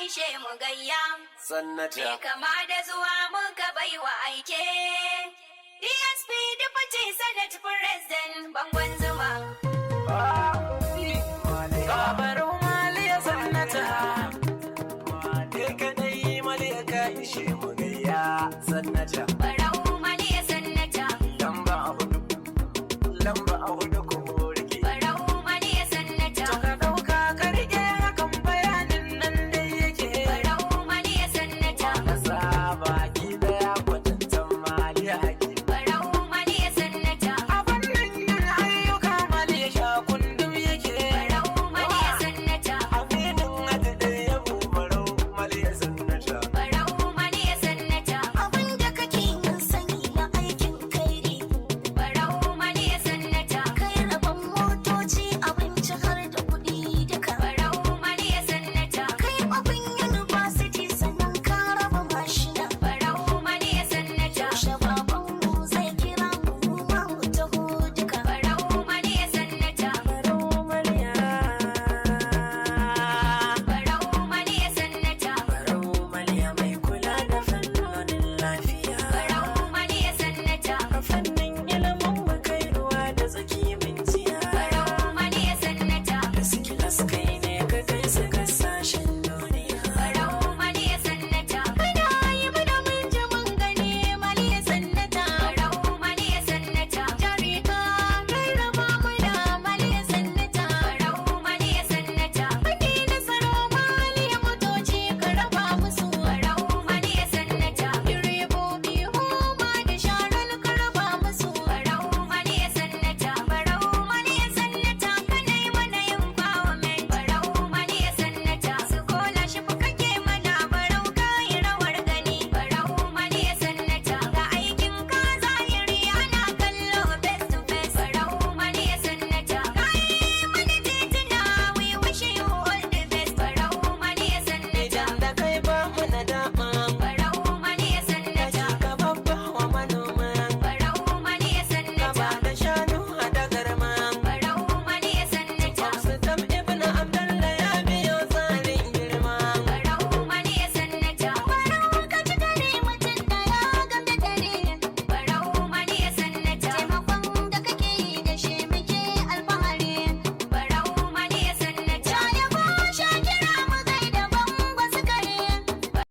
ishe mu gayya. Me Sannata. kama da zuwa muka baiwa aike. DSP Deputy Senate President, bangon zuma. Barau Maliya sannata. Kai kadai Maliya ka ishe mu gayya, sannata. Barau